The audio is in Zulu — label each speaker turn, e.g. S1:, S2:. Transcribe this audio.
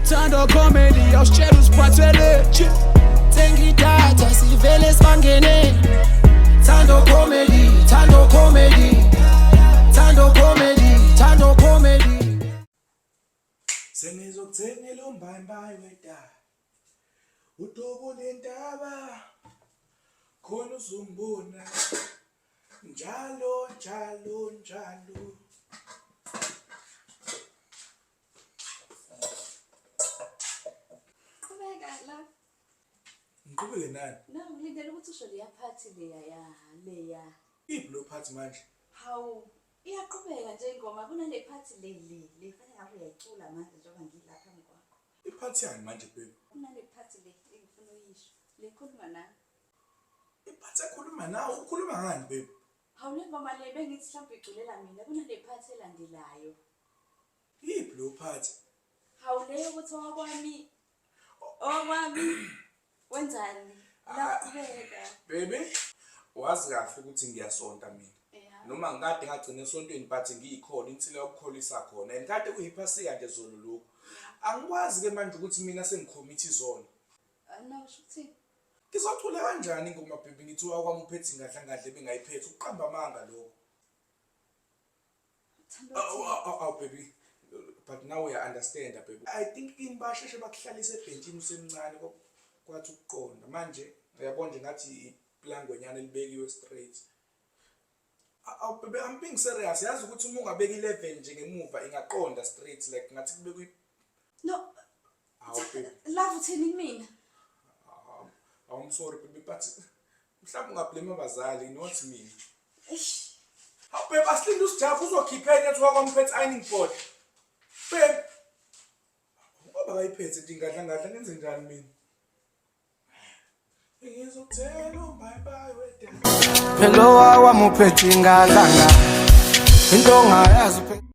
S1: Thando Comedy, awusitshela usiphathele.
S2: Thenga idatha sivele sibangene. Thando Comedy, Thando Comedy, Thando Comedy, Thando Comedy.
S3: Sengizokuthengela umbayimbayi wedala, udubule intaba, khona uzongibona njalo njalo njalo.
S4: Qhubeka la.
S3: Ngiqhubeke nani?
S4: No, ngilindele ukuthi usho leya part leya ya leya.
S3: Iphi lo part manje?
S4: Hawu, iyaqhubeka nje ingoma kunale part le le le fanele ngabe uyayicula manje njengoba ngila phambi kwakho.
S3: I-part yani manje, baby?
S4: Kunale part le engifuna uyisho. Le khuluma nami.
S3: I-part ekhuluma nawe, ukhuluma ngani, baby?
S4: Hawu, le ngoma le bengithi mhlawumbe iculela mina, kunale part elandelayo.
S3: Iphi lo part?
S4: Hawu, leyo ukuthi owakwami wenzani?
S3: Ah.
S4: Laqhubeka.
S3: Baby, wazi kahle ukuthi ngiyasonta mina. Noma ngikade ngagcina esontweni, but ngiyikhona insila yokukholisa khona, and kade kuyiphasika nje zolo lokhu. Angikwazi-ke manje ukuthi mina sengikhomitha izono.
S4: Ah, no, usho ukuthini?
S3: Ngizocula kanjani ingoma, baby, ngithi owakwami uphethe ingadlangadla ebengayiphethe? Ukuqamba amanga lokho.
S4: Thando.
S3: Awu, awu, awu, baby, but now uya-understand, baby. I think kini basheshe bakuhlalisa ebhentshini usemncane, kwathi ukuqonda manje uyabona nje ngathi iplangwenyana elibekiwe straight. Awu baby, I'm being serious. Yazi ukuthi uma ungabeka i-level nje ngemuva, ingaqonda straight, like ngathi kubekwe.
S4: No,
S3: Awu baby.
S4: Love, uthini kumina?
S3: I'm sorry, baby, but mhlawumbe unga-blame abazali, not mina.
S4: Eish.
S3: Hawu babe, asilinde usijabu uzokhipha enye ethi wakwamphethe ironing board. Babe. Ngoba kayiphethe nje ingadla ngadla, ngenze njani mina? Ngizokuthela bye bye wedwa.
S2: Phela owakwami uphethe ingadlanga, into ongayazi uphethe.